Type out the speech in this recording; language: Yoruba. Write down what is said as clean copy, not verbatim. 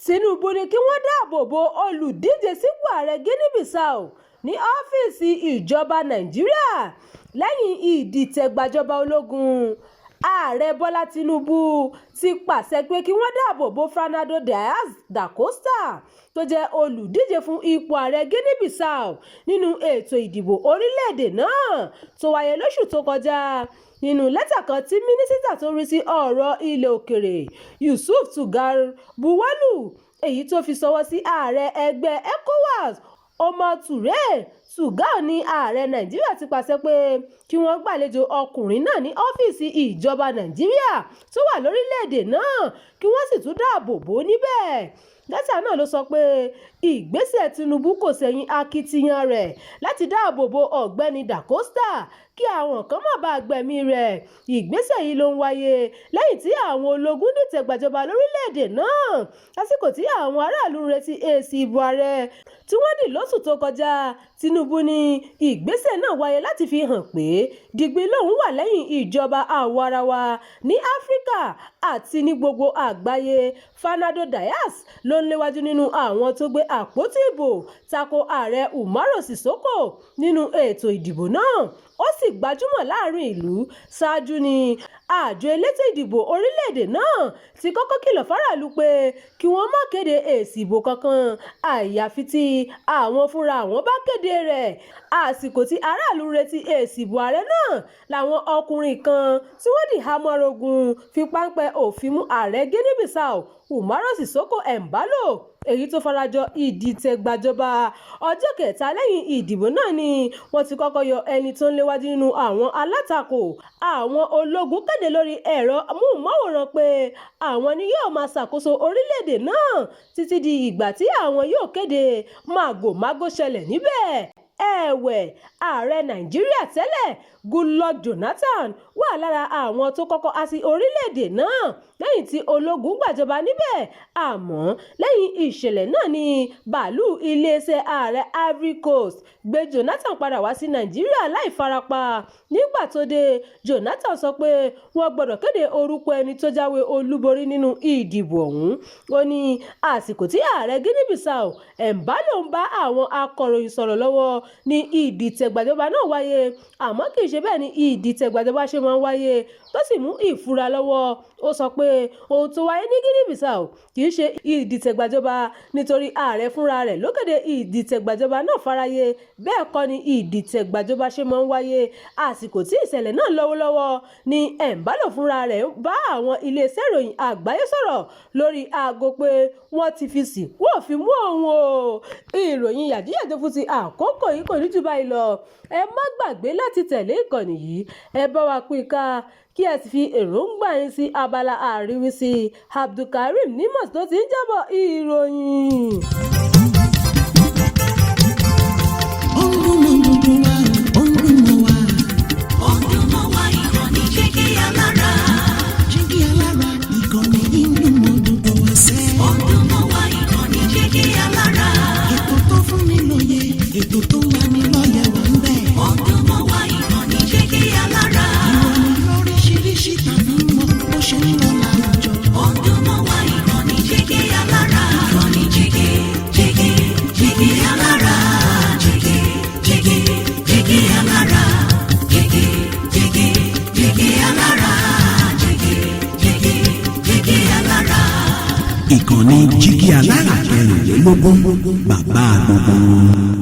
Tinubu ní kí wọ́n dáàbò bo olùdíje sípò ààrẹ Guinea-Bissau ní ọ́fíìsì ìjọba Nàìjíríà lẹ́yìn ìdìtẹ̀gbàjọba ológun. Ààrẹ Bọ́lá Tinubu ti pàṣẹ pé kí wọ́n dáàbò bo Fernando Dias da Costa, tó jẹ́ olùdíje fún ipò ààrẹ Guinea-Bissau nínú ètò ìdìbò orílẹ̀-èdè náà tó wáyé lóṣù tó kọjá. Nínú lẹ́tà kan tí mínísítà tó ń rí sí ọ̀rọ̀ ilẹ̀ òkèèrè Yusuf Tuggar buwọ́lù, èyí tó fi ṣọwọ́ sí ààrẹ ẹgbẹ́ ECOWAS Omar Touray, Tuggar ní ààrẹ Nàìjíríà ti pàṣẹ pé kí wọ́n gbàlejò ọkùnrin náà ní ọ́fíìsì ìjọba Nàìjíríà tó wà lórílẹ̀-èdè náà, kí wọ́n sì tún dáàbò bò ó níbẹ̀. Lẹ́tà náà ló sọ pé ìgbésẹ̀ Tinubu kò ṣẹ̀yìn akitiyan rẹ̀ láti dáàbò bo Ọ̀gbẹ́ni Da Costa kí àwọn kan má baà gbẹ̀mí rẹ̀. Ìgbésẹ̀ yìí ló ń wáyé lẹ́yìn tí àwọn ológun dìtẹ̀ gbàjọba lórílẹ̀-èdè náà lásìkò tí àwọn aráàlú ń retí èsì ìbò ààrẹ tí wọ́n dì lóṣù tó kọjá. Tinubu ní ìgbésẹ̀ náà wáyé láti fi hàn pé digbí lòun wà lẹ́yìn ìjọba àwa-arawa ní Áfíríkà àti ní gbogbo àgbáyé. Fernando Dias ló ń léwájú nínú àwọn tó gbé àpótí ìbò tako ààrẹ Umaro Sissoco nínú ètò ìdìbò náà, ó sì gbajúmọ̀ láàrin ìlú. Ṣáájú ní àjọ elétò ìdìbò orílẹ̀-èdè náà ti kọ́kọ́ kìlọ̀ fáráàlú pé kí wọ́n má kéde èsì ìbò kankan àyàfi tí àwọn fúnra àwọn bá kéde rẹ̀. Àsìkò tí aráàlú ń retí èsì ìbò ààrẹ náà làwọn ọkùnrin kan tí wọ́n di hámọ́ra ogun fi páńpẹ́ òfin mú ààrẹ Guinea-Bissau Umaro Sissoco Embalo, èyí tó farajọ ìdìtẹ̀gbàjọba. Ọjọ́ kẹta lẹ́yìn ìdìbò náà ni wọ́n ti kọ́kọ́ yọ ẹni tó ń léwájú nínú àwọn alátakò. Àwọn ológun kéde lórí ẹ̀rọ amóhùnmáwòrán pé àwọn ni yóò máa ṣàkóso orílẹ̀-èdè náà títí di ìgbà tí àwọn yóò kéde màgòmágó ṣẹlẹ̀ níbẹ̀. Ẹ̀wẹ̀, ààrẹ Nàìjíríà tẹ́lẹ̀ Goodluck Jonathan wà lára àwọn tó kọ́kọ́ há sí orílẹ̀-èdè náà lẹ́yìn tí ológun gbàjọba níbẹ̀. Àmọ́ lẹ́yìn ìṣẹ̀lẹ̀ náà ní bàálù iléeṣẹ́ ààrẹ Ivory Coast gbé Jonathan padà wá sí Nàìjíríà láì farapa. Nígbà tó dé, Jonathan sọ pé wọ́n gbọ́dọ̀ kéde orúkọ ẹni tó jáwé olúborí nínú ìdìbò ọ̀hún. Ó ní àsìkò tí ààrẹ Guinea-Bissau Embalo ń bá àwọn akọ̀ròyìn sọ̀rọ̀ lọ́wọ́ ní ìdìtẹ̀gbàjọba náà wáyé, àmọ́ kì í ṣe bẹ́ẹ̀ ni ìdìtẹ̀gbàjọba ṣe máa ń wáyé tó sì mú ìfura lọ́wọ́. Ó sọ pé ohun tó wáyé ní Guinea-Bissau kì í ṣe ìdìtẹ̀gbàjọba nítorí ààrẹ fúnra rẹ̀ ló kéde ìdìtẹ̀gbàjọba náà fáráyé, bẹ́ẹ̀ kọ́ ni ìdìtẹ̀gbàjọba ṣe máa ń wáyé. Àsìkò tí ìṣẹ̀lẹ̀ náà lọ́wọ́lọ́wọ́ ni Embalo fúnra rẹ̀ ń bá àwọn iléeṣẹ́ ìròyìn àgbáyé sọ̀rọ̀ lórí aago pé wọ́n ti fi sìnkú òfin mú òun o. Ìròyìn yàjóyàjó fún ti àkókò yìí kò ní jù báyìí lọ. Ẹ má gbàgbé láti tẹ̀lé ìkànnì yìí, ẹ bá wa pín ká, kí ẹ sì fi èròǹgbà yín sí abala àríwísí. Abdulkareem Nimos tó ti ń jábọ̀ ìròyìn. Ó ń dún mọ́ gbogbo wa, ó ń dún mọ́ wa. Ó ń dún mọ́ wa, ìkànnì Jígí Alára. Jígí Alára, ìkànnì yìí ń dún mọ́ gbogbo wa sẹ́. Ó ń dún mọ́ wa, ìkànnì Jígí Alára. Ètò tó fún ni lóye, ètò tó ń lani lọ́yẹ̀ wà ń bẹ̀. Ó ń dún mọ́ wa, ìkànnì Jígí Alára. Ìròyìn lóríṣiríṣi tàbí mọ́ bó ṣe ń lọ láwùjọ. Ó ń dún mọ́ wa, ìkànnì Jígí Alára. Ìkànnì Jígí, Jígí, Jígí Alára. Jígí, Jígí, Jígí Alára. Jígí, Jígí, Jígí Alára. Jígí, Jígí, Jígí Alára. Ìkànnì Jígí Alára 24, bàbá gbogbo wọn.